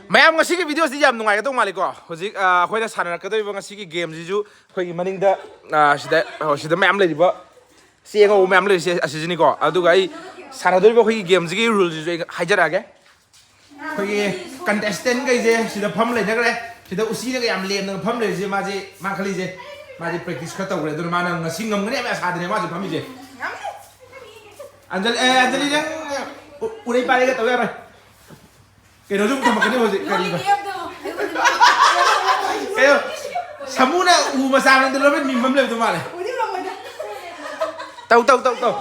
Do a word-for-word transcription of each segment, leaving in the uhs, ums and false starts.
ꯃꯌꯥꯝ, ꯉꯁꯤꯒꯤ ꯚꯤꯗꯤꯑꯣꯁꯤ ꯌꯥꯝ ꯅꯨꯡꯉꯥꯏꯒꯗꯧ ꯃꯥꯜꯂꯤꯀꯣ꯫ ꯍꯧꯖꯤꯛ ꯑ, ꯑꯩꯈꯣꯏꯅ ꯁꯥꯟꯅꯔꯛꯀꯗꯧꯔꯤꯕ ꯉꯁꯤꯒꯤ ꯒꯦꯝꯁꯤꯁꯨ ꯑꯩꯈꯣꯏꯒꯤ ꯃꯅꯤꯡꯗ, ꯑ, ꯁꯤꯗ, ꯑꯣ, ꯁꯤꯗ ꯃꯌꯥꯝ ꯂꯩꯔꯤꯕ ꯆꯦ ꯑꯉꯧꯕ ꯃꯌꯥꯝ ꯂꯩꯔꯤꯁꯦ ꯑꯁꯤꯁꯤꯅꯤꯀꯣ꯫ ꯑꯗꯨꯒ ꯑꯩ ꯁꯥꯟꯅꯗꯣꯔꯤꯕ ꯑꯩꯈꯣꯏꯒꯤ ꯒꯦꯝꯁꯤꯒꯤ ꯔꯨꯜꯁꯤꯁꯨ ꯑꯩ ꯍꯥꯏꯖꯔꯛꯑꯒꯦ꯫ ꯑꯩꯈꯣꯏꯒꯤ ꯀꯟꯇꯦꯁꯇꯦꯟꯈꯩꯁꯦ ꯁꯤꯗ ꯐꯝ ꯂꯩꯅꯈ꯭ꯔꯦ꯫ ꯁꯤꯗ ꯎꯆꯤꯅꯒ ꯌꯥꯝ ꯂꯦꯝꯅꯒ ꯐꯝ ꯂꯩꯔꯤꯁꯦ, ꯃꯥꯁꯦ, ꯃꯥ ꯈꯜꯂꯤꯁꯦ, ꯃꯥꯁꯦ ꯄ꯭ꯔꯦꯛꯇꯤꯁ ꯈꯔ ꯇꯧꯈ꯭ꯔꯦ, ꯑꯗꯨꯅ ꯃꯥꯅ ꯉꯁꯤ ꯉꯝꯒꯅꯤ ꯍꯥꯏꯕ ꯑꯁꯥꯗꯅꯦ ꯃꯥꯁꯦ ꯐꯝꯃꯤꯁꯦ꯫ ꯑꯟꯖꯂꯤ, ꯑꯦ, ꯑꯟꯖꯂꯤ, ꯅꯪ ꯎ-, ꯎꯔꯩ ꯄꯥꯏꯔꯒ ꯇꯧ ꯌꯥꯔꯣꯏ꯫ ꯀꯩꯅꯣꯁꯨ ꯑꯃꯨꯛ ꯊꯝꯃꯛꯀꯅꯤ ꯍꯧꯖꯤꯛ, ꯀꯔꯤꯕ? ꯀꯩꯅꯣ, ꯁꯥꯃꯨꯅ ꯎ ꯃꯆꯥ ꯃꯅꯨꯡꯗ ꯂꯣꯏꯅ ꯃꯤꯝ ꯑꯃ ꯂꯩꯕꯗꯣ ꯃꯥꯜꯂꯦ꯫ ꯇꯧ, ꯇꯧ, ꯇꯧ, ꯇꯧ꯫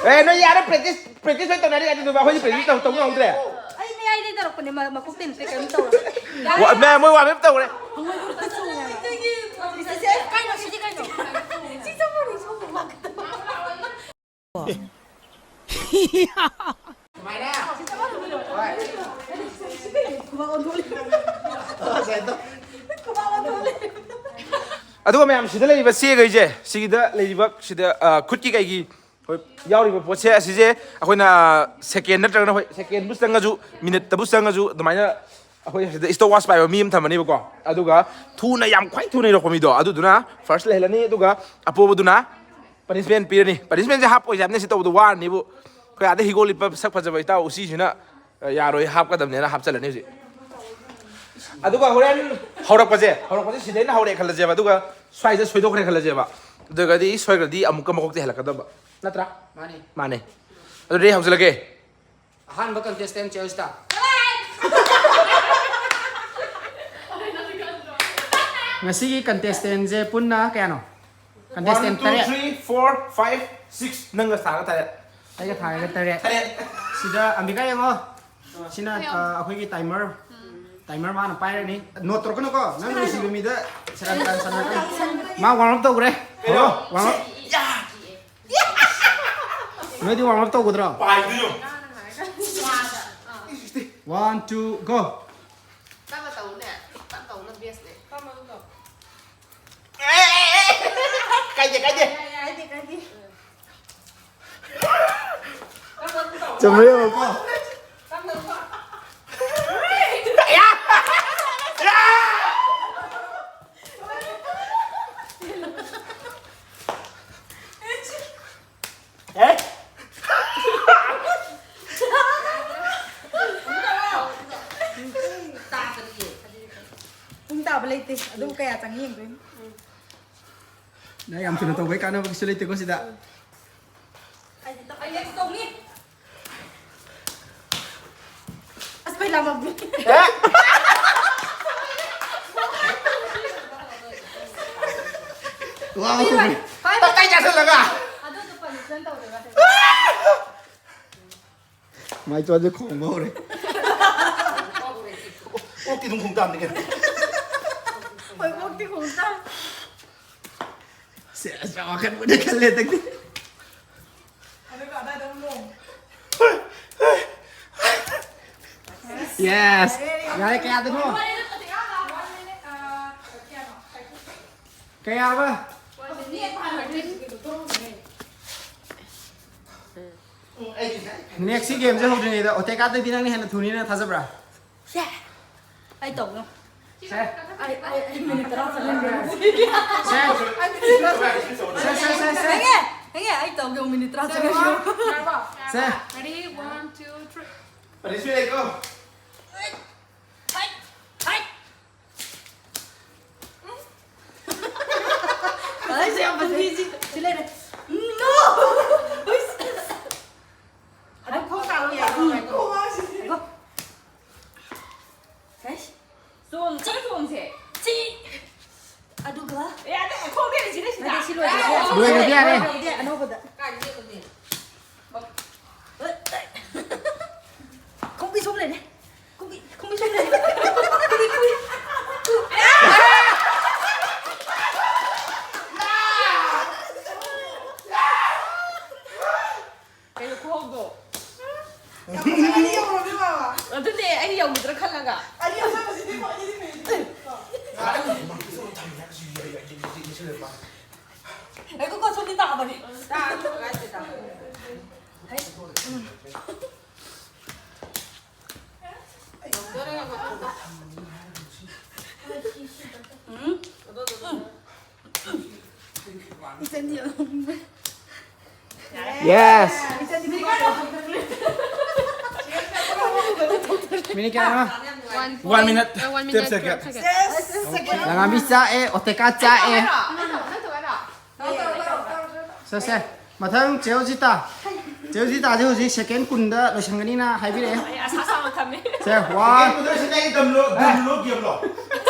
ꯑꯦ, ꯅꯣꯏ ꯌꯥꯔꯦ, ꯄ꯭ꯔꯦꯛꯇꯤꯁ, ꯄ꯭ꯔꯦꯛꯇꯤꯁ ꯂꯣꯏ ꯇꯧꯅꯔꯤ ꯑꯗꯨꯗꯨꯒ ꯑꯩꯈꯣꯏꯗꯤ ꯄ꯭ꯔꯦꯛꯇꯤꯁ ꯇꯧ, ꯇꯧ ꯉꯝꯗ꯭ꯔꯦ꯫ ꯑꯩ ꯃꯌꯥꯏꯗꯩ ꯇꯧꯔꯛꯄꯅꯦ, ꯃ-, ꯃꯀꯣꯛꯇꯩ ꯅꯠꯇꯦ, ꯀꯩꯝ ꯇꯧꯔꯣꯏ꯫ ꯋꯥ-, ꯃꯌꯥꯝ ꯃꯣꯏ ꯋꯥꯔꯝ ꯑꯞ ꯇꯧꯈ꯭ꯔꯦ꯫ ꯀꯩꯅꯣ, ꯁꯤꯗꯤ ꯀꯩꯅꯣ? ꯁꯤ ꯆꯞ ꯃꯥꯟꯅꯩ, ꯁꯣꯝꯗ ꯂꯥꯛꯀꯗꯕ꯫ ꯑꯗꯨꯒ ꯃꯌꯥꯝ, ꯁꯤꯗ ꯂꯩꯔꯤꯕ ꯆꯦꯈꯩꯁꯦ, ꯁꯤꯒꯤꯗ ꯂꯩꯔꯤꯕ ꯁꯤꯗ, ꯑ, ꯈꯨꯠꯀꯤ ꯀꯩꯒꯤ, ꯍꯣꯏ, ꯌꯥꯎꯔꯤꯕ ꯄꯣꯠꯁꯦ ꯑꯁꯤꯁꯦ ꯑꯩꯈꯣꯏꯅ ꯁꯦꯀꯦꯟ ꯅꯠꯇ꯭ꯔꯒꯅ, ꯍꯣꯏ, ꯁꯦꯀꯦꯟꯕꯨ ꯆꯪꯉꯁꯨ, ꯃꯤꯅꯤꯠꯇꯕꯨ ꯆꯪꯉꯁꯨ, ꯑꯗꯨꯃꯥꯏꯅ ꯑꯩꯈꯣꯏ ꯁꯤꯗ ꯏꯁꯇꯣꯞ ꯋꯥꯁ ꯄꯥꯏꯕ ꯃꯤ ꯑꯃ ꯊꯝꯃꯅꯤꯕꯀꯣ꯫ ꯑꯗꯨꯒ ꯊꯨꯅ, ꯌꯥꯝ ꯈ꯭ꯋꯥꯏ ꯊꯨꯅ ꯌꯧꯔꯛꯄ ꯃꯤꯗꯣ, ꯑꯗꯨꯗꯨꯅ ꯐꯥꯔꯁ ꯂꯩꯍꯜꯂꯅꯤ꯫ ꯑꯗꯨꯒ ꯑꯄꯣꯕꯗꯨꯅ ꯄꯅꯤꯁꯃꯦꯟ ꯄꯤꯔꯅꯤ꯫ ꯄꯅꯤꯁꯃꯦꯟꯁꯦ ꯍꯥꯞꯄ ꯑꯣꯏꯖꯥꯠꯅꯤ, ꯁꯤ ꯇꯧꯕꯗꯣ ꯋꯥꯔꯅꯤꯕꯨ꯫ ꯑꯩꯈꯣꯏ ꯑꯥꯗ ꯍꯤꯒꯣꯛ ꯂꯤꯠꯄ ꯁꯛ ꯐꯖꯕ ꯏꯇꯥꯎ ꯎꯆꯤꯁꯤꯅ, ꯑ, ꯌꯥꯔꯣꯏ, ꯍꯥꯞꯀꯗꯕꯅꯦꯅ ꯍꯥꯞꯆꯜꯂꯅꯤ ꯍꯧꯖꯤꯛ꯫ ꯑꯗꯨꯒ ꯍꯣꯔꯦꯟ ꯍꯧꯔꯛꯄꯁꯦ, ꯍꯧꯔꯛꯄꯁꯦ ꯁꯤꯗꯩꯅ ꯍꯧꯔꯛꯑꯦ ꯈꯜꯂꯁꯦꯕ, ꯑꯗꯨꯒ ꯁ꯭ꯋꯥꯏꯗ ꯁꯣꯏꯗꯣꯛꯈ꯭ꯔꯦ ꯈꯜꯂꯁꯦꯕ, ꯑꯗꯨꯒꯗꯤ ꯁꯣꯏꯈ꯭ꯔꯗꯤ ꯑꯃꯨꯛꯀ ꯃꯀꯣꯛꯇ ꯍꯦꯜꯂꯛꯀꯗꯕ, ꯅꯠꯇ꯭ꯔꯥ? ꯃꯥꯅꯦ꯫ ꯃꯥꯅꯦ꯫ ꯑꯗꯨꯗꯤ ꯍꯧꯖꯤꯜꯂꯒꯦ꯫ ꯑꯍꯥꯟꯕ ꯀꯟꯇꯦꯁꯇꯦꯟ ꯆꯦꯜꯁꯇ꯫ ꯉꯁꯤꯒꯤ ꯀꯟꯇꯦꯁꯇꯦꯟꯁꯦ ꯄꯨꯟꯅ ꯀꯌꯥꯅꯣ? ꯀꯟꯇꯦꯁꯇꯦꯟ ꯇꯔꯦꯠ꯫ One, two, three, four, five, six. ꯅꯪꯒ ꯊꯥꯔꯒ ꯇꯔꯦꯠ꯫ ꯑꯩꯒ ꯊꯥꯔꯒ ꯇꯔꯦꯠ꯫ ꯇꯔꯦꯠ꯫ ꯁꯤꯗ ꯑꯝꯕꯤꯀꯥ ꯌꯦꯡꯉꯣ꯫ ꯁꯤꯅ, ꯑ, ꯑꯩꯈꯣꯏꯒꯤ ꯇꯥꯏꯃꯔ꯫ ꯇꯥꯏꯃꯔ ꯃꯥꯅ ꯄꯥꯏꯔꯅꯤ꯫ ꯅꯣꯠ ꯇꯧꯔꯛꯀꯅꯨꯀꯣ꯫ ꯅꯪ ꯅꯨꯡꯁꯤꯕ ꯃꯤꯗ ꯁꯦꯔꯥꯟ ꯇꯨꯔꯥꯟ ꯁꯥꯟꯅꯔꯛꯀꯅꯨ꯫ ꯃꯥ ꯋꯥꯔꯝ ꯑꯞ ꯇꯧꯈ꯭ꯔꯦ꯫ ꯍꯧꯔꯣ, ꯋꯥꯔꯝ ꯑꯞ꯫ ꯅꯣꯏꯗꯤ ꯋꯥꯔꯝ ꯑꯞ ꯇꯧꯒꯗ꯭ꯔꯣ? ꯄꯥꯏꯗꯣꯏꯅꯣ? One, two, go. ꯇꯞꯅ ꯇꯧꯅꯦ꯫ ꯇꯞꯅ ꯇꯧꯅ ꯕꯦꯁꯅꯦ꯫ ꯀꯥꯏꯗꯦ, ꯀꯥꯏꯗꯦ꯫ ꯆꯨꯝꯕ꯭ꯔ ꯌꯦꯡꯉꯣꯀꯣ꯫ ꯄꯨꯡ ꯇꯥꯕ ꯂꯩꯇꯦ꯫ ꯑꯗꯨꯝ ꯀꯌꯥ ꯆꯪꯉꯤ ꯌꯦꯡꯗꯣꯏꯅꯤ꯫ ꯅꯪ ꯌꯥꯝ ꯊꯨꯅ ꯇꯧꯕꯩ ꯀꯥꯟꯅꯕ ꯀꯩꯁꯨ ꯂꯩꯇꯦꯀꯣ ꯁꯤꯗ꯫ ꯑꯩ next ꯇꯧꯅꯤ꯫ ꯑꯁ, ꯃꯩ ꯂꯥꯛꯂꯝꯃꯦ꯫ ꯋꯥ ꯃꯈꯣꯟ꯫ ꯍꯣꯏ, ꯇꯞ ꯇꯥꯏ ꯆꯥꯁꯤꯜꯂꯒ꯫ ꯑꯗꯨꯗꯣ punishment ꯇꯧꯗꯣꯏꯕ꯫ ꯃꯥꯏ ꯆꯣꯟꯁꯦ ꯈꯣꯡꯕ ꯍꯧꯔꯦ꯫ ꯑꯣꯛꯇꯤ ꯑꯗꯨꯝ ꯈꯣꯡ ꯇꯥꯕꯅꯤ ꯀꯩꯅꯣ꯫ ꯍꯣꯏ, ꯑꯣꯛꯇꯤ ꯈꯣꯡ ꯇꯥꯕꯅꯤ꯫ ꯁꯦ, ꯑꯁ, ꯌꯥꯝ ꯋꯥꯈꯟꯕꯨꯗꯤ ꯈꯜꯂꯦ ꯍꯟꯗꯛꯇꯤ꯫ ꯑꯗꯨꯒ ꯑꯗꯥꯏꯗ ꯑꯃꯨꯛ ꯂꯣꯡ꯫ Yes. ꯌꯥꯔꯦ, ꯀꯌꯥꯗꯅꯣ? ꯀꯌꯥꯕ? Next ꯁꯤ gameꯁꯦ ꯍꯧꯗ꯭ꯔꯤꯉꯩꯗ ꯑꯣꯇꯦꯀꯥꯗꯩꯗꯤ ꯅꯪꯅ ꯍꯦꯟꯅ ꯊꯨꯅꯤꯅ ꯊꯥꯖꯕ꯭ꯔꯥ? ꯁꯦ, ꯑꯩ ꯇꯧꯒꯦ꯫ ꯁꯦ꯫ ꯑꯩ, ꯑꯩ, ꯑꯩ minute ꯇꯔꯥ ꯆꯪꯍꯟꯒꯦ꯫ ꯁꯦ꯫ ꯑꯩ minute ꯇꯔꯥ ꯆꯪꯍꯟꯒꯦ꯫ ꯁꯦ, ꯁꯦ, ꯁꯦ, ꯁꯦ꯫ ꯍꯦꯡꯉꯦ, ꯍꯦꯡꯉꯦ, ꯑꯩ ꯇꯧꯒꯦ, minute ꯇꯔꯥ ꯆꯪꯍꯟꯒꯦ꯫ ꯁꯦ꯫ Ready, one, two, three. Ready, ꯁꯤ ꯂꯩꯀꯣ꯫ ꯍꯥꯏ, ꯍꯥꯏ꯫ ꯑꯁ, ꯌꯥꯝ ꯐꯖꯩ꯫ ꯁꯤ ꯂꯩꯔꯦ꯫ No! ꯑꯗꯨꯝ ꯈꯣꯡ ꯇꯥꯔꯣ, ꯌꯥꯏ꯫ ꯎꯝ꯫ ꯈꯣꯡ ꯉꯥꯎꯁꯤꯗꯤ꯫ ꯉꯥꯏꯈꯣ꯫ ꯍꯩꯁ꯫ ꯆꯣꯡ-, ꯈꯔ ꯆꯣꯡꯁꯦ꯫ ꯁꯤ꯫ ꯑꯗꯨꯒ ꯌꯥꯗꯦ, ꯈꯣꯡꯗꯦ, ꯁꯤꯗ, ꯁꯤꯗ꯫ ꯅꯠꯇꯦ, ꯁꯤ ꯂꯣꯏꯔꯗꯤ ꯌꯥꯔꯦ꯫ ꯂꯣꯏꯔꯗꯤ ꯌꯥꯔꯦ꯫ ꯂꯣꯏꯔꯗꯤ ꯑꯅꯧꯕꯗ꯫ ꯀꯥꯏꯗ ꯌꯦꯡꯉꯨꯅꯤ? ꯈꯣꯡꯕꯤ ꯁꯣꯝ ꯂꯩꯔꯦ꯫ ꯈꯣꯡꯕꯤ, ꯈꯣꯡꯕꯤ ꯁꯣꯝ ꯂꯩꯔꯦ꯫ ꯈꯣꯡꯕꯤ, ꯈꯣꯡꯕꯤ꯫ ꯀꯩꯅꯣ ꯈꯨꯍꯧꯗꯣ? ꯌꯥꯝ ꯐꯖꯅꯗꯤ ꯌꯧꯔꯝꯃꯦ, ꯃꯥꯃ꯫ ꯑꯗꯨꯅꯦ, ꯑꯩꯅ ꯌꯧꯈꯤꯗ꯭ꯔꯥ ꯈꯜꯂꯒ꯫ ꯑꯅꯤ ꯑꯆꯧꯕꯁꯤꯗꯤ ꯀꯣ, ꯑꯅꯤꯗꯤ ꯐꯩ꯫ ꯉꯥꯏꯈꯣꯀꯣ, ꯁꯣꯝꯗꯤ ꯇꯥꯕꯅꯤ꯫ ꯇꯥ, ꯑꯗꯨ ꯀꯃꯥꯏꯅ ꯇꯧ? ꯍꯩ꯫ ꯎꯝ꯫ ꯏꯆꯟꯗꯤ ꯌꯥꯝ ꯅꯣꯛꯅꯤꯡꯕ꯫ Yes. ꯏꯆꯟꯗꯤ ꯅꯣꯛꯅꯤꯡꯕ꯫ ꯃꯤꯅꯤꯠ ꯀꯌꯥꯅꯣ? One minute, uh, one minute, twelve seconds. Twelve seconds. Yes, second. ꯂꯉꯥꯕꯤ ꯆꯥꯛꯑꯦ, ꯑꯣꯇꯦꯀꯥ ꯆꯥꯛꯑꯦ꯫ ꯁꯦ, ꯁꯦ꯫ ꯃꯊꯪ ꯆꯦ ꯍꯧꯖꯤꯇꯥ꯫ ꯆꯦ ꯍꯧꯖꯤꯇꯥꯁꯦ ꯍꯧꯖꯤꯛ ꯁꯦꯀꯦꯟ ꯀꯨꯟꯗ ꯂꯣꯏꯁꯟꯒꯅꯤꯅ ꯍꯥꯏꯕꯤꯔꯛꯑꯦ꯫ ꯑꯩ ꯑꯁꯥ ꯁꯥꯡꯅ ꯊꯝꯃꯦ꯫ ꯁꯦ, ꯋꯥꯟ꯫ ꯁꯤꯗ ꯑꯩ ꯗꯝꯂꯣ, ꯗꯝꯂꯣ ꯒꯦꯝꯂꯣ?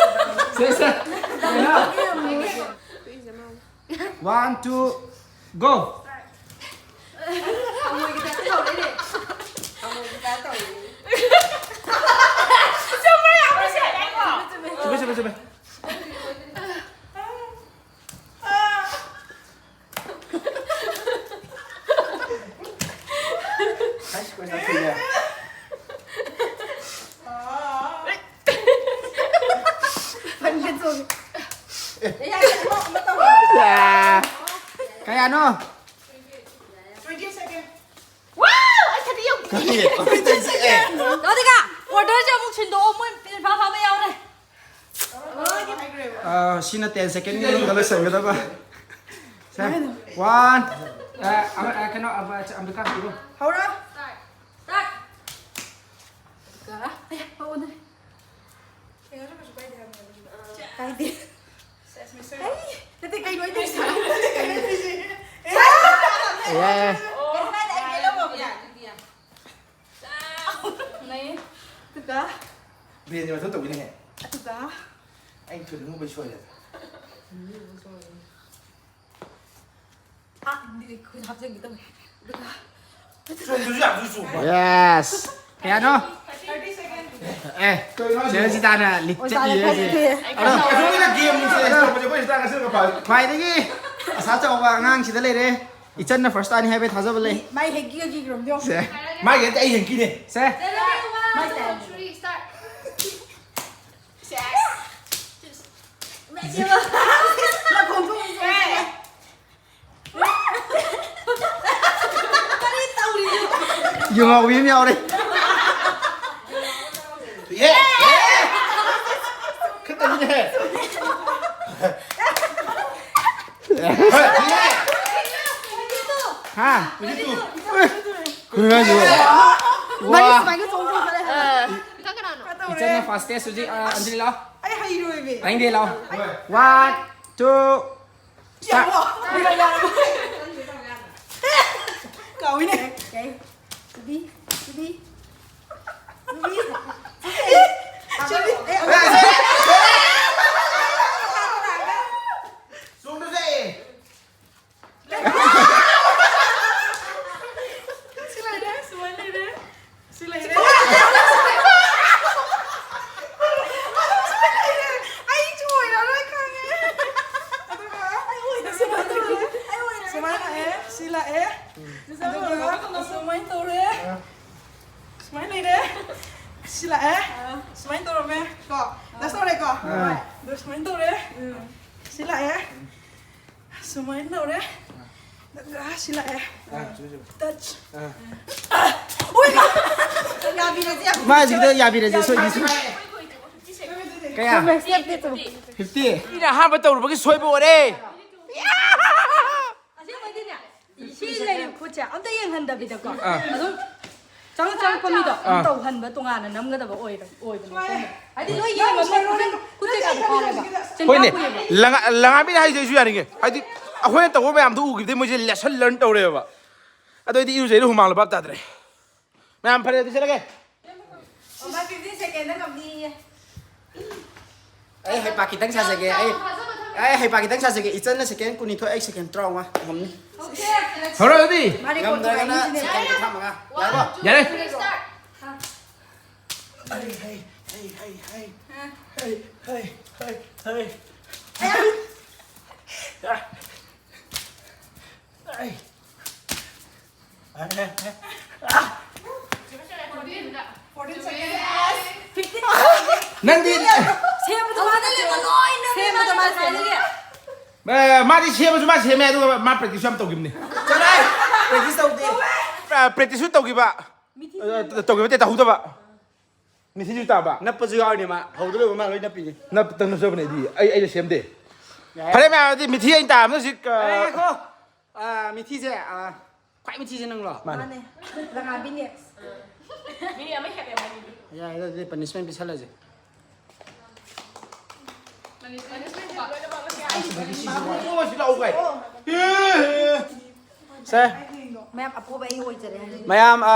ꯁꯦ, ꯁꯦ꯫ One, two, go. ꯍꯪꯉꯣꯏꯒꯤ ꯇꯥꯏꯞꯇ ꯇꯧꯔꯦꯅꯦ꯫ ꯍꯪꯉꯣꯏꯒꯤ ꯇꯥꯏꯞꯇ ꯇꯧꯔꯦꯅꯦ꯫ ꯆꯨꯝꯃꯦ, ꯌꯥꯝ ꯅꯨꯡꯁꯤꯔꯦꯀꯣ꯫ ꯆꯨꯝꯃꯦ, ꯆꯨꯝꯃꯦ, ꯆꯨꯝꯃꯦ꯫ ꯑꯁ, ꯀꯣꯏ ꯆꯠꯈꯤꯅꯦ꯫ ꯐꯟꯒ ꯆꯣꯡꯉꯦ꯫ ꯌꯥ꯫ ꯀꯌꯥꯅꯣ? Twenty second. Wow! ꯑꯩ ꯈꯗꯤ ꯌꯧ-, ꯀꯔꯤ? Twenty second. ꯅꯠꯇꯦꯒ, order ꯁꯦ ꯑꯃꯨꯛ ꯁꯤꯟꯗꯣꯛꯑꯣ, ꯃꯣꯏ ꯄꯤꯔꯐꯥ ꯐꯥꯕ ꯌꯥꯎꯔꯦ꯫ ꯑꯥ, ꯁꯤꯅ ten second ꯒꯤ ꯃꯅꯨꯡꯗ ꯂꯣꯏꯁꯟꯒꯗꯕ꯫ ꯁꯦ, ꯋꯥꯟ꯫ ꯑꯥ, ꯑꯃ, ꯑꯥ, ꯀꯩꯅꯣ, ꯑꯃ, ꯑꯝꯕꯤꯀꯥ, ꯍꯧꯔꯣ꯫ ꯍꯧꯔꯣ꯫ Start. ꯀ-, ꯑꯌꯥ, ꯍꯧꯔꯣ꯫ ꯀꯥꯏꯗꯦ꯫ ꯍꯩ, ꯅꯠꯇꯦ, ꯀꯩꯅꯣ ꯑꯩ ꯇꯧꯔꯤꯁꯦ? ꯌꯥꯏ, ꯌꯥꯏ꯫ ꯀꯩꯁꯨ ꯀꯥꯏꯗꯦ, ꯑꯩ ꯂꯣꯏ ꯂꯧꯔꯕꯅꯦ꯫ ꯂꯩ꯫ ꯑꯗꯨꯒ ꯕ꯭ꯔꯦꯟꯁꯦ ꯃꯊꯧ ꯇꯧꯈꯤꯅꯦꯍꯦ꯫ ꯑꯗꯨꯒ ꯑꯩ ꯊꯨꯅ ꯍꯨꯝꯕꯩ ꯁꯣꯏꯔꯦ꯫ ꯑꯥ, ꯈꯨꯠ ꯍꯥꯞꯆꯤꯟꯒꯦ ꯇꯧꯋꯦ꯫ ꯑꯗꯨꯒ ꯆꯣꯡꯗ꯭ꯔꯁꯨ ꯌꯥꯕꯗꯨ ꯆꯣꯡꯕ꯫ Yes꯫ ꯀꯌꯥꯅꯣ? Thirty second. ꯑꯦ, ꯀꯩꯅꯣ ꯍꯥꯏꯁꯤꯕꯣ? ꯆꯦ ꯁꯤꯇꯥꯅ ꯂꯤꯠ ꯑꯣꯖꯥꯅ ꯆꯠꯂꯤꯌꯦ ꯈꯔ ꯍꯧꯖꯤꯛ꯫ ꯊꯦꯡꯉꯦ꯫ ꯑꯗꯣ ꯑꯩꯈꯣꯏꯅ ꯒꯦꯝ ꯁꯦ ꯇꯧꯕꯁꯦ ꯑꯩꯈꯣꯏ ꯁꯤꯇꯥ ꯉꯁꯤ ꯈ꯭ꯋꯥꯏꯗꯒꯤ ꯑꯁꯥ ꯆꯥꯎꯕ ꯑꯉꯥꯡꯁꯤꯗ ꯂꯩꯔꯦ꯫ ꯏꯆꯟꯅ first ꯇꯥꯅꯤ ꯍꯥꯏꯕꯩ ꯊꯥꯖꯕ ꯂꯩ꯫ ꯃꯥꯏ ꯍꯦꯛꯀꯤ ꯍꯧꯖꯤꯛ ꯔꯣꯝꯗꯣ꯫ ꯁꯦ꯫ ꯃꯥꯏ ꯍꯦꯛꯇ ꯑꯩ ꯍꯦꯛꯀꯤꯅꯦ꯫ ꯁꯦ꯫ ꯃꯥꯏ ꯇꯥꯏ꯫ ꯃꯈꯣꯟ ꯊꯣꯛꯅ ꯆꯣꯡꯉꯦ꯫ ꯀꯔꯤ ꯇꯧꯔꯤꯅꯣ? ꯌꯨ ꯉꯥꯎꯕꯤ ꯑꯃ ꯌꯥꯎꯔꯦ꯫ ꯌꯦ! ꯌꯦ! ꯈꯛꯇꯅꯤꯅꯦ꯫ ꯍꯥ? ꯀꯩꯅꯣ ꯍꯥꯏꯁꯤꯕꯣ? ꯃꯔꯤ ꯋꯥ꯫ ꯁꯨꯃꯥꯏꯅ ꯆꯣꯡ ꯆꯣꯡ ꯆꯠꯂꯦ ꯍꯥꯏꯕ꯫ ꯑ, ꯏꯆꯟ ꯀꯅꯥꯅꯣ? Fastest ꯍꯧꯖꯤꯛ, ꯑ, ꯑꯟꯖꯂꯤ ꯂꯥꯛꯑꯣ꯫ ꯑꯩ ꯍꯩꯔꯣꯏꯃꯤ꯫ ꯇꯥꯅꯤꯡꯗꯦ, ꯂꯥꯛꯑꯣ꯫ One, two, start. ꯌꯥꯔꯕꯣ? ꯀꯥꯎꯏꯅꯦ꯫ ꯀꯩ? ꯆꯨꯕꯤ, ꯆꯨꯕꯤ, ꯆꯨꯕꯤ꯫ ꯆꯨꯕꯤ꯫ ꯑꯦ, ꯑꯃ꯫ ꯆꯣꯡꯗꯁꯦ꯫ ꯁꯤ ꯂꯩꯔꯦ, ꯁꯨꯃꯥꯏꯅ ꯂꯩꯔꯦ꯫ ꯁꯤ ꯂꯩꯔꯦ꯫ ꯑꯩ ꯆꯣꯏꯔꯔꯣꯏ ꯈꯪꯉꯦ꯫ ꯑꯗꯨꯒ ꯁꯨꯃꯥꯏꯅ ꯂꯥꯛꯑꯦ, ꯁꯤ ꯂꯥꯛꯑꯦ꯫ ꯑꯗꯨꯒ ꯁꯨꯃꯥꯏꯅ ꯇꯧꯔꯦ꯫ ꯁꯨꯃꯥꯏꯅ ꯂꯩꯔꯦ꯫ ꯁꯤ ꯂꯥꯛꯑꯦ꯫ ꯁꯨꯃꯥꯏꯅ ꯇꯧꯔꯝꯃꯦ꯫ ꯀꯣ? ꯗꯁ ꯇꯧꯔꯦꯀꯣ? ꯑꯗꯨ ꯁꯨꯃꯥꯏꯅ ꯇꯧꯔꯦ꯫ ꯁꯤ ꯂꯥꯛꯑꯦ꯫ ꯁꯨꯃꯥꯏꯅ ꯇꯧꯔꯦ꯫ ꯑꯗꯨꯒ ꯁꯤ ꯂꯥꯛꯑꯦ꯫ Touch꯫ ꯎꯏ, ꯃꯥ! ꯌꯥꯕꯤꯔꯁꯦ, ꯌꯥꯕꯤꯔꯁꯦ꯫ ꯃꯥꯁꯤꯗ ꯌꯥꯕꯤꯔꯁꯦ, ꯁꯣꯏꯗꯤ ꯁꯣꯏ꯫ ꯀꯌꯥ? ꯐꯤꯐꯇꯤ꯫ ꯃꯤꯅ ꯑꯍꯥꯟꯕ ꯇꯧꯔꯨꯕꯒꯤ ꯁꯣꯏꯕ ꯑꯣꯏꯔꯦ꯫ ꯑꯁꯦꯡꯕꯩꯗꯤꯅꯦ, ꯁꯤ ꯂꯩꯔꯤꯕ ꯈꯨꯠꯁꯦ ꯑꯝꯇ ꯌꯦꯡꯍꯟꯗꯕꯤꯗꯀꯣ, ꯑꯥ꯫ ꯑꯗꯨꯝ ꯆꯪꯉꯛ ꯆꯪꯉꯛꯄ ꯃꯤꯗꯣ ꯑꯗꯨꯝ ꯑꯥ꯫ ꯇꯧꯍꯟꯕ ꯇꯣꯉꯥꯟꯅ ꯅꯝꯒꯗꯕ ꯑꯣꯏꯔ-, ꯑꯣꯏꯕꯅꯦ꯫ ꯍꯥꯏꯗꯤ ꯂꯣꯏ ꯌꯦꯡꯉꯒ ꯈꯨꯠ ꯀꯩꯀꯥꯗꯣ ꯐꯥꯔꯦꯕ꯫ ꯍꯣꯏꯅꯦ, ꯆꯤꯟꯕꯥꯛ ꯄꯨꯏꯌꯦꯕ꯫ ꯂꯉꯥ-, ꯂꯉꯥꯕꯤꯅ ꯍꯥꯏꯗꯣꯏꯁꯨ ꯌꯥꯔꯤꯉꯩ꯫ ꯍꯥꯏꯗꯤ ꯑꯩꯈꯣꯏꯅ ꯇꯧꯕ ꯃꯌꯥꯝꯗꯣ ꯎꯈꯤꯕꯗꯩ ꯃꯣꯏꯁꯦ lesson learn ꯇꯧꯔꯦꯕ꯫ ꯑꯗꯣ ꯑꯩꯗꯤ ꯏꯔꯨꯖꯩꯗ ꯍꯨꯃꯥꯡ ꯂꯨꯄꯥ ꯇꯥꯗ꯭ꯔꯦ꯫ ꯃꯌꯥꯝ ꯐꯔꯦ, ꯑꯗꯨ ꯆꯠꯂꯒꯦ꯫ ꯑꯣ, ꯃꯥ fifteen second ꯗ ꯉꯝꯅꯤꯌꯦ꯫ ꯑꯩ ꯍꯩꯄꯥ ꯈꯤꯇꯪ ꯁꯥꯖꯒꯦ꯫ ꯑꯩ, ꯑꯩ ꯍꯩꯄꯥ ꯈꯤꯇꯪ ꯁꯥꯖꯒꯦ꯫ ꯏꯆꯟꯅ second ꯀꯨꯟꯅꯤꯊꯣꯏ, ꯑꯩ second ꯇꯔꯥꯃꯉꯥ ꯉꯝꯅꯤ꯫ ꯍꯧꯔꯣ ꯑꯗꯨꯗꯤ꯫ ꯃꯥ record ꯉꯝꯅꯤꯁꯤꯅꯦ꯫ ꯌꯥꯔꯦ꯫ ꯍꯩ, ꯍꯩ, ꯍꯩ, ꯍꯩ꯫ ꯍꯩ, ꯍꯩ, ꯍꯩ, ꯍꯩ꯫ ꯍꯩ꯫ ꯅꯪꯗꯤ ꯁꯦꯝꯕꯗꯣ ꯃꯥꯅ ꯁꯦꯝꯃꯦ꯫ ꯁꯦꯝꯕꯗꯣ ꯃꯥ ꯁꯦꯝꯃꯦ꯫ ꯑꯦ, ꯃꯥꯗꯤ ꯁꯦꯝꯃꯁꯨ ꯃꯥ ꯁꯦꯝꯃꯦ, ꯑꯗꯨꯒ ꯃꯥ practice ꯌꯥꯝ ꯇꯧꯈꯤꯕꯅꯦ꯫ ꯆꯠꯂꯣꯍꯦ! Practice ꯇꯧꯗꯦ꯫ ꯑ, practice ꯁꯨ ꯇꯧꯈꯤꯕ꯫ ꯑ, ꯇꯧꯈꯤꯕ ꯅꯠꯇꯦ, ꯇꯧꯍꯧꯗꯕ꯫ ꯃꯤꯊꯤꯁꯨ ꯇꯥꯕ꯫ ꯅꯞꯄꯁꯨ ꯌꯥꯎꯔꯤꯅꯦ ꯃꯥ꯫ ꯍꯧꯗꯣꯔꯦꯕ ꯃꯥ ꯂꯣꯏ ꯅꯞꯄꯤꯅꯦ꯫ ꯅꯞ-, ꯇꯞꯅ ꯆꯠꯄꯅꯦ ꯑꯩꯗꯤ꯫ ꯑꯩ, ꯑꯩꯅ ꯁꯦꯝꯗꯦ꯫ ꯌꯥꯔꯦ꯫ ꯐꯔꯦ ꯃꯌꯥꯝ, ꯑꯗꯨꯗꯤ ꯃꯤꯊꯤ ꯑꯩꯅ ꯇꯥꯕꯅ ꯍꯧꯖꯤꯛ, ꯑ, ꯉꯥꯏꯈꯣ꯫ ꯑ, ꯃꯤꯊꯤꯁꯦ, ꯑ, ꯈ꯭ꯋꯥꯏ ꯃꯤꯊꯤꯁꯦ ꯅꯪꯂꯣ? ꯃꯥꯅꯦ꯫ ꯃꯥꯅꯦ꯫ ꯂꯉꯥꯕꯤꯅꯦ꯫ ꯃꯤ ꯑꯃ ꯍꯦꯛ ꯂꯩꯔꯝꯃꯅꯤ꯫ ꯌꯥꯏꯗ, ꯑꯗꯨꯗꯤ ꯄꯅꯤꯁꯃꯦꯟ ꯄꯤꯁꯜꯂꯁꯦ꯫ ꯁꯤ ꯂꯥꯛꯎ ꯀꯥꯏ꯫ ꯁꯦ, ꯃꯌꯥꯝ ꯑꯄꯣꯕ ꯑꯩ ꯑꯣꯏꯖꯔꯦ ꯍꯥꯏꯖꯤꯛ꯫ ꯃꯌꯥꯝ ꯑ,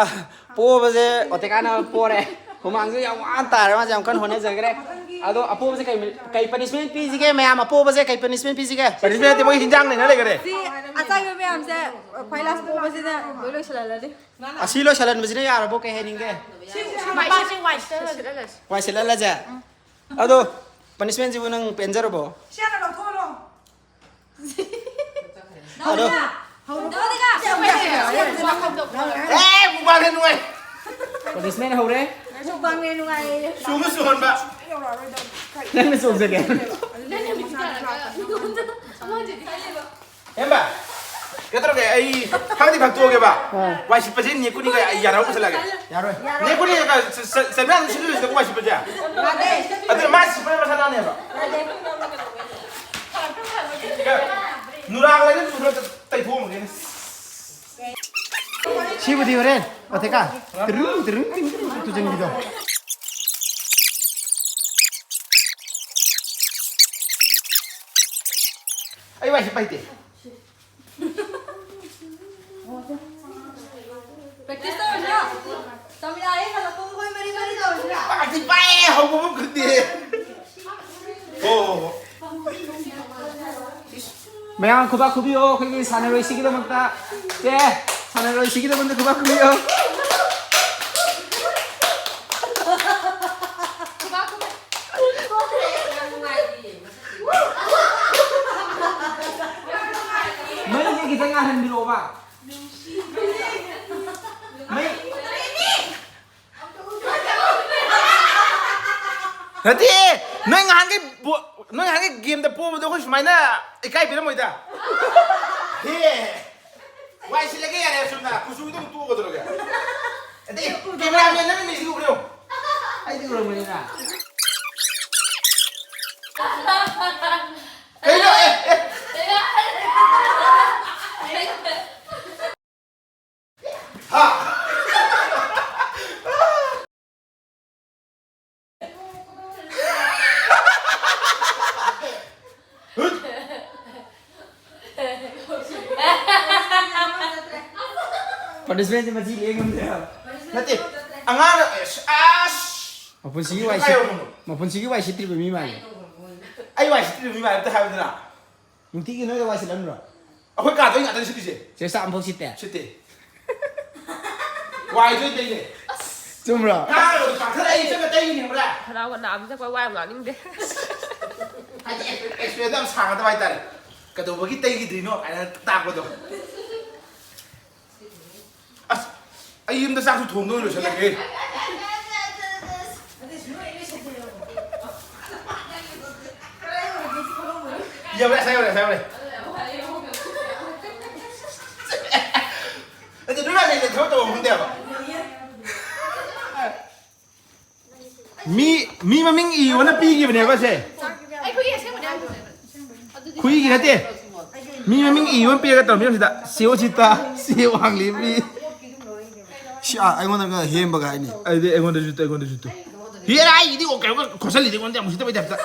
ꯄꯣꯕꯁꯦ ꯑꯣꯇꯦꯀꯥꯅ ꯄꯣꯔꯦ꯫ ꯍꯨꯃꯥꯡꯁꯨ ꯌꯥꯝ ꯋꯥꯅ ꯇꯥꯔꯦ, ꯃꯥꯁꯦ ꯌꯥꯝ ꯀꯟꯅ ꯍꯣꯠꯅꯖꯈ꯭ꯔꯦ꯫ ꯑꯗꯣ ꯑꯄꯣꯕꯁꯦ ꯀꯩ ꯀꯩ ꯄꯅꯤꯁꯃꯦꯟ ꯄꯤꯁꯤꯒꯦ? ꯃꯌꯥꯝ ꯑꯄꯣꯕꯁꯦ ꯀꯩ ꯄꯅꯤꯁꯃꯦꯟ ꯄꯤꯁꯤꯒꯦ? ꯄꯅꯤꯁꯃꯦꯟ ꯅꯠꯇꯦ, ꯃꯣꯏ ꯍꯤꯟꯖꯥꯡ ꯂꯩꯅ ꯂꯩꯈꯔꯦ꯫ ꯁꯤ ꯑꯆꯥꯏꯕ ꯃꯌꯥꯝꯁꯦ ꯈ꯭ꯋꯥꯏ ꯂꯥꯁ ꯄꯣꯕꯁꯤꯅ ꯂꯣꯏ ꯂꯣꯏꯁꯤꯜꯍꯜꯂꯅꯤ꯫ ꯑꯁꯤ ꯂꯣꯏꯁꯤꯜꯍꯟꯕꯁꯤꯅ ꯌꯥꯔꯕꯣ? ꯀꯩ ꯍꯥꯏꯅꯤꯡꯒꯦ? ꯋꯥꯏ ꯁꯤꯠꯍꯜꯂꯁꯦ꯫ ꯑꯗꯣ ꯄꯅꯤꯁꯃꯦꯟꯁꯤꯕꯨ ꯅꯪ ꯄꯦꯟꯖꯔꯕꯣ? ꯑꯗꯣ ꯑꯦ ꯃꯨꯛꯕꯥꯡ ꯍꯦꯟ ꯅꯨꯡꯉꯥꯏ꯫ ꯄꯅꯤꯁꯃꯦꯟ ꯍꯧꯔꯦ꯫ ꯃꯨꯛꯕꯥꯡꯅꯦ ꯅꯨꯡꯉꯥꯏꯌꯦ꯫ ꯆꯣꯡꯁꯨ ꯆꯣꯡꯍꯟꯕ꯫ ꯅꯪꯅ ꯆꯣꯡꯖꯒꯦ꯫ ꯍꯦꯝꯕ ꯀꯩꯗꯧꯔꯒꯦ? ꯑꯩ ꯈꯪꯗꯤ ꯈꯪꯇꯣꯛꯑꯒꯦꯕ꯫ ꯋꯥꯏ ꯁꯤꯠꯄꯁꯦ ꯅꯦꯀꯨꯅꯤꯒ ꯑꯩ ꯌꯥꯔꯧ ꯄꯨꯁꯜꯂꯛꯑꯒꯦ꯫ ꯌꯥꯔꯣꯏ꯫ ꯅꯦꯀꯨꯅꯤ ꯆꯠꯅ ꯑꯗꯨꯝ ꯁꯤꯠꯂꯨꯁꯤꯗ ꯋꯥꯏ ꯁꯤꯠꯄꯁꯦ꯫ ꯑꯗꯨꯅ ꯃꯥ ꯁꯤꯠꯄ ꯃꯁꯥ ꯅꯥꯅꯦꯕ꯫ ꯅꯨꯔꯥꯒ ꯂꯩꯔꯦ, ꯇꯨꯗ ꯇꯩꯊꯣꯛꯑꯝꯒꯦꯅꯦ꯫ ꯁꯤꯕꯨꯗꯤ ꯍꯣꯔꯦꯟ ꯑꯣꯇꯦꯀꯥ ꯇꯤꯔꯨ ꯇꯤꯔꯨ ꯇꯤꯔꯨ ꯇꯤꯔꯨ ꯇꯨꯖꯟꯕꯤꯗꯣ꯫ ꯑꯩ ꯋꯥꯏ ꯁꯤꯠꯄ ꯍꯩꯇꯦ꯫ ꯄ꯭ꯔꯦꯛꯇꯤꯁ ꯇꯧꯔꯁꯤꯔꯣ? ꯆꯝꯌꯥ ꯍꯦꯛ ꯍꯜꯂꯛꯄꯒ ꯑꯩꯈꯣꯏ ꯃꯔꯤ ꯃꯔꯤ ꯇꯧꯔꯁꯤꯔꯣ? ꯄꯥꯛꯇꯤ ꯄꯥꯏꯌꯦ, ꯍꯧꯕꯐꯝ ꯈꯪꯗꯦ꯫ ꯑꯣ꯫ ꯃꯌꯥꯝ ꯈꯨꯕꯥꯛ ꯈꯨꯕꯤꯌꯣ ꯑꯩꯈꯣꯏꯒꯤ ꯁꯥꯟꯅꯔꯣꯏꯁꯤꯒꯤꯗꯃꯛꯇ꯫ ꯁꯦ, ꯁꯥꯟꯅꯔꯣꯏꯁꯤꯒꯤꯗꯃꯛꯇ ꯈꯨꯕꯥꯛ ꯈꯨꯕꯤꯌꯣ꯫ ꯃꯩꯁꯦ ꯈꯤꯇꯪ ꯉꯥꯜꯍꯟꯕꯤꯔꯛꯑꯣꯕ꯫ ꯃꯩ꯫ ꯅꯠꯇꯦ, ꯅꯣꯏ ꯉꯍꯥꯟꯒꯤ ꯕꯣ-, ꯅꯣꯏ ꯉꯍꯥꯟꯒꯤ ꯒꯦꯝꯗ ꯄꯣꯕꯗꯣ ꯑꯩꯈꯣꯏ ꯁꯨꯃꯥꯏꯅ ꯏꯀꯥꯏ ꯄꯤꯔꯝꯃꯣꯏꯗ꯫ ꯍꯦ, ꯋꯥꯏ ꯁꯤꯜꯂꯒꯦ ꯌꯥꯔꯦ, ꯑꯁꯨꯝꯅ ꯀꯨꯆꯨꯗꯣ ꯑꯃꯨꯛ ꯇꯣꯛꯑꯒꯗꯧꯔꯒꯦ꯫ ꯑꯗꯩ ꯀꯦꯃꯦꯔꯥꯃꯦꯟ ꯅꯪ ꯃꯤꯁꯤ ꯎꯕ꯭ꯔꯣ? ꯑꯩꯗꯤ ꯎꯔꯝꯕꯅꯤꯅ꯫ ꯀꯩꯅꯣ? ꯑꯦ, ꯑꯦ꯫ ꯍꯥ? ꯄꯅꯤꯁꯃꯦꯟꯁꯦ ꯃꯆꯤ ꯂꯦꯡ ꯉꯝꯗꯦ ꯍꯥꯏꯕ꯫ ꯅꯠꯇꯦ, ꯑꯉꯥꯡꯅ ꯑꯁ, ꯑꯁ! ꯃꯄꯨꯟꯁꯤꯒꯤ ꯋꯥꯏ ꯁꯤ ꯃꯄꯨꯟꯁꯤꯒꯤ ꯋꯥꯏ ꯁꯤꯠꯇ꯭ꯔꯤꯕ ꯃꯤ ꯃꯥꯜꯂꯦ꯫ ꯑꯩ ꯋꯥꯏ ꯁꯤꯠꯇ꯭ꯔꯤꯕ ꯃꯤ ꯃꯥꯜꯂꯦ ꯑꯝꯇ ꯍꯥꯏꯕꯗꯨꯅ꯫ ꯅꯨꯡꯇꯤꯒꯤ ꯅꯣꯏꯗ ꯋꯥꯏ ꯁꯤꯠꯂꯝꯕ꯭ꯔꯣ? ꯑꯩꯈꯣꯏ ꯀꯥꯗ ꯑꯩ ꯉꯥꯛꯇꯅꯦ ꯁꯤꯠꯂꯤꯁꯦ꯫ ꯆꯦ ꯆꯥꯛ ꯑꯝꯐꯥꯎ ꯁꯤꯠꯇꯦ꯫ ꯁꯤꯠꯇꯦ꯫ ꯋꯥꯏꯁꯨ ꯑꯩ ꯇꯩꯅꯦ꯫ ꯆꯨꯝꯕ꯭ꯔꯣ? ꯉꯥꯡꯉꯒ ꯀꯥꯈꯠꯂꯛꯑꯦ, ꯏꯆꯟꯒ ꯇꯩꯔꯤꯅꯦ ꯈꯪꯕ꯭ꯔꯥ? ꯈꯅꯥꯎꯒ ꯅꯥꯕꯁꯤꯗꯀꯣ ꯋꯥ ꯌꯥꯝ ꯉꯥꯡꯅꯤꯡꯗꯦ꯫ ꯍꯥꯏꯗꯤ ꯑꯦꯛꯁꯄ꯭ꯔꯦꯁꯟꯗꯣ ꯌꯥꯝ ꯁꯥꯡꯒꯗꯕ ꯍꯥꯏꯇꯥꯔꯦ꯫ ꯀꯩꯗꯧꯕꯒꯤ ꯇꯩꯈꯤꯗ꯭ꯔꯤꯅꯣ ꯀꯥꯏꯅ ꯇꯥꯛꯄꯗꯣ꯫ ꯑꯁ, ꯑꯩ ꯌꯨꯝꯗ ꯆꯥꯛꯁꯨ ꯊꯣꯡꯗꯣꯏ ꯂꯣꯏꯁꯜꯂꯒꯦ꯫ ꯌꯧꯔꯦ, ꯑꯁꯥ ꯌꯧꯔꯦ, ꯑꯁꯥ ꯌꯧꯔꯦ꯫ ꯑꯗꯨ ꯅꯣꯏ ꯃꯌꯥꯝ ꯂꯩꯇꯦ, ꯊꯕꯛ ꯇꯧꯕ ꯈꯪꯗꯦꯕ꯫ ꯃꯤ ꯃꯤ ꯃꯃꯤꯡ ꯏꯌꯣꯅ ꯄꯤꯈꯤꯕꯅꯦꯕ ꯁꯦ꯫ ꯑꯩꯈꯣꯏꯒꯤ ꯑꯁꯦꯡꯕꯅꯦ ꯍꯥꯏꯕꯗꯨꯅꯦ꯫ ꯈꯨꯏꯒꯤ ꯅꯠꯇꯦ꯫ ꯃꯤ ꯃꯃꯤꯡ ꯏꯌꯣꯅ ꯄꯤꯔꯒ ꯇꯧꯔꯝꯃꯤ ꯁꯤꯗ꯫ ꯁꯦ ꯑꯣꯁꯤꯇꯥ, ꯁꯦ ꯋꯥꯡꯂꯦꯝꯕꯤ꯫ ꯁꯤ ꯑꯥ, ꯑꯩꯉꯣꯟꯗꯒ ꯍꯦꯝꯕꯒ ꯍꯥꯏꯅꯤ꯫ ꯑꯗꯨꯗꯤ ꯑꯩꯉꯣꯟꯗꯁꯨ ꯇꯨ, ꯑꯩꯉꯣꯟꯗꯁꯨ ꯇꯨ꯫ ꯍꯦꯔꯥ ꯑꯩꯒꯤꯗꯤ ꯑꯣ ꯀꯩꯅꯣ ꯈꯣꯠꯆꯜꯂꯤꯗꯤ ꯑꯩꯉꯣꯟꯗ ꯌꯥꯝ ꯎꯁꯤꯠꯇꯕꯩ ꯇꯥꯏꯞꯇ꯫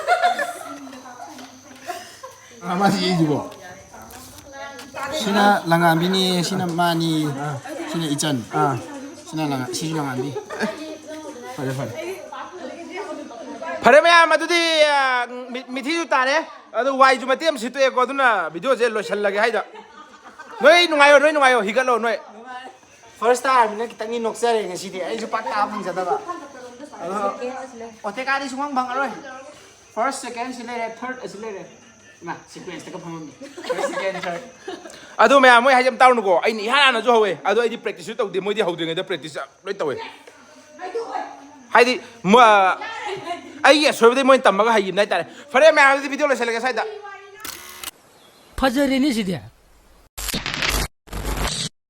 ꯑꯥ, ꯃꯥꯁꯤ ꯌꯦꯛꯏꯁꯤꯕꯣ꯫ ꯁꯤꯅ ꯂꯪꯉꯥꯟꯕꯤꯅꯤ, ꯁꯤꯅ ꯃꯥꯅꯤ, ꯁꯤꯅ ꯏꯆꯟ꯫ ꯁꯤꯅ ꯂꯪꯉꯥ-, ꯁꯤꯁꯨ ꯂꯪꯉꯥꯟꯕꯤ꯫ ꯐꯔꯦ ꯐꯔꯦ꯫ ꯐꯔꯦ ꯃꯌꯥꯝ, ꯑꯗꯨꯗꯤ ꯑꯥ, ꯃꯤ- ꯃꯤꯊꯤꯁꯨ ꯇꯥꯔꯦ꯫ ꯑꯗꯨ ꯋꯥꯏꯁꯨ ꯃꯇꯦꯛ ꯑꯃ ꯁꯤꯠꯇꯣꯛꯑꯦꯀꯣ꯫ ꯑꯗꯨꯅ ꯚꯤꯗꯤꯑꯣꯁꯦ ꯂꯣꯏꯁꯜꯂꯒꯦ ꯍꯥꯏꯗ꯫ ꯅꯣꯏ ꯅꯨꯡꯉꯥꯏꯌꯣ, ꯅꯣꯏ ꯅꯨꯡꯉꯥꯏꯌꯣ, ꯍꯤꯒꯠꯂꯣ ꯅꯣꯏ꯫ ꯐꯥꯔꯁ ꯇꯥꯔꯕꯅꯤꯅ ꯈꯤꯇꯪꯗꯤ ꯅꯣꯛꯆꯔꯦ ꯉꯁꯤꯗꯤ꯫ ꯑꯩꯁꯨ ꯄꯥꯛ ꯇꯥꯕ ꯐꯪꯖꯗꯕ꯫ ꯑꯗꯣ ꯑꯣꯇꯦꯀꯥꯗꯤ ꯁꯨꯡꯐꯪ ꯐꯪꯉꯔꯣꯏ꯫ ꯐꯥꯔꯁ, ꯁꯦꯀꯦꯟ ꯁꯤ ꯂꯩꯔꯦ, ꯊꯥꯔꯠ ꯑꯁꯤ ꯂꯩꯔꯦ꯫ ꯏꯃꯥ, ꯁꯤꯀ꯭ꯋꯦꯟꯁꯇꯒ ꯐꯝꯃꯝꯃꯤ꯫ ꯐꯥꯔꯁ, ꯁꯦꯀꯦꯟ, ꯊꯥꯔꯠ꯫ ꯑꯗꯣ ꯃꯌꯥꯝ, ꯃꯣꯏ ꯍꯥꯏꯁꯦ ꯌꯥꯝ ꯇꯥꯎꯅꯨꯀꯣ꯫ ꯑꯩꯅ ꯏꯍꯥꯟ ꯍꯥꯟꯅꯁꯨ ꯍꯧꯋꯦ꯫ ꯑꯗꯣ ꯑꯩꯗꯤ ꯄ꯭ꯔꯦꯛꯇꯤꯁꯁꯨ ꯇꯧꯗꯦ꯫ ꯃꯣꯏꯗꯤ ꯍꯧꯗ꯭ꯔꯤꯉꯩꯗ ꯄ꯭ꯔꯦꯛꯇꯤꯁ ꯂꯣꯏ ꯇꯧꯋꯦ꯫ ꯍꯥꯏꯗꯤ ꯃ-, ꯑꯩꯒꯤ ꯑꯁꯣꯏꯕꯗꯩ ꯃꯣꯏꯅ ꯇꯝꯃꯒ ꯍꯩꯈꯤꯕꯅꯦ ꯍꯥꯏꯇꯥꯔꯦ꯫ ꯐꯔꯦ ꯃꯌꯥꯝ, ꯑꯗꯨꯗꯤ ꯚꯤꯗꯤꯑꯣ ꯂꯣꯏꯁꯜꯂꯒꯦ ꯁ꯭ꯋꯥꯏꯗ꯫ ꯐꯖꯔꯦꯅꯦ ꯁꯤꯗꯤ꯫